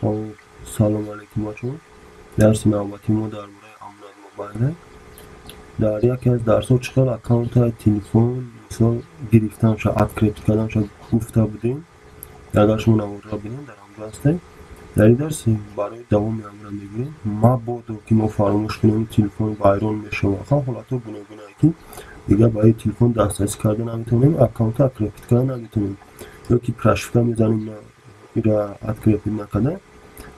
Хоб, салом алейкум, бачаҳо. Дарси навбатии мо дар бораи Амонат Мобайл. Дар яке аз дарсҳо чӣ хел аккаунтаи телефон, мисол, гирифтанша, открепить карданша гуфта будем. Агар шумо наворро бинед, дар ҳамҷо ҳастед. Дар ин дарс барои давоми амра мегирем. Мабодо ки мо фаромӯш кунем, телефон вайрон мешавад. Ха, ҳолатҳо гуногунае, ки дигар ба ин телефон дастрасӣ карда наметавонем, аккаунта открепить карда наметавонем ё ки прошивка мезанем, ира открепить накарда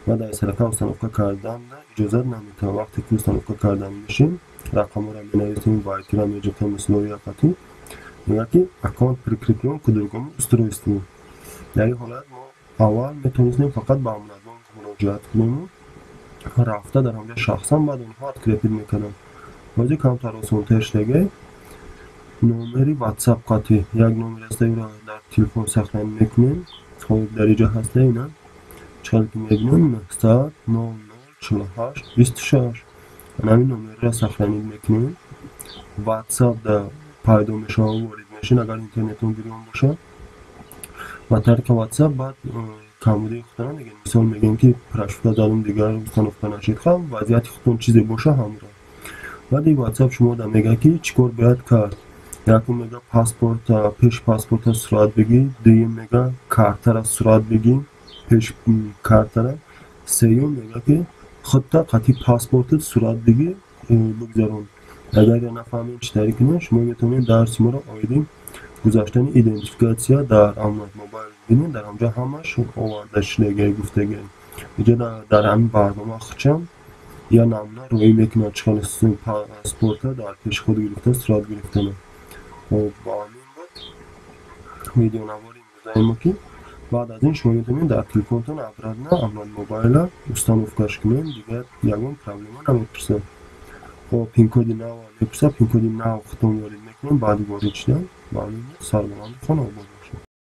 ва дар сарака установка кардан иҷозат наметавон. Вақте ки установка кардан мешем, рақамҳоро менависем, вайтира меҷиқем, условия қатӣ мегӯяд, ки аккаунт прикреплен к другому устройству. Дар ин ҳолат мо аввал метавонистем фақат ба Амонатбонк муроҷиат кунему рафта дар ҳамҷа шахсан баъд онҳо открепить мекарданд. Ҳозир камтар осонтар шудагай. Номери WhatsApp қатӣ як номер аста, ӯро дар телефон сохранить мекунем. Хоб, дар инҷо ҳаста, ина чӣ ки мебинем, 900 00 48 26. Ҳамин номерро сохранить мекунем. WhatsApp да пайдо мешавад, ворид мешин, агар интернетон гирён бошад, ба тариқи WhatsApp. Баъд камбудии худтона мегӯем, мисол, мегӯем, ки прошивка задум, дигар установка нашид. Ха, вазъияти худтон чизе боша, ҳамро. Баъди WhatsApp шумо да мегӯяд, ки чӣ кор бояд кард. Якум мега, паспорта, пеши паспорта сурат бигир. Дуюм мега, картара сурат бигир, пеши картара. Сеюм мега, ки худта қатъи паспортат сурат бигир, бигзарон. Агар нафаҳмед, чӣ тариқ кунед, шумо метавонед дарси моро оиди гузаштани идентификатсия дар Амонат Мобайл бинед. Дар ҳамҷо ҳамаш оварда шудагай, гуфтагай. Иҷо дар ҳамин барнома хучам я намуна роӣ мекунад, чӣ хел паспорта дар пеши худ гирифта сурат гирифтана. Хоб, ба ҳамин буд видеонавори имрӯзаи мо, ки баъд аз ин шумо метавонед дар телефонтон обратно Амонат Мобайла установкаш кунед, дигар ягон проблема намепурсад. Хоб, пинкоди нав мепурсад, пинкоди нав худтон ворид мекунед баъди ворид шудан. Ба ҳамин, сарбаланду хонаобод.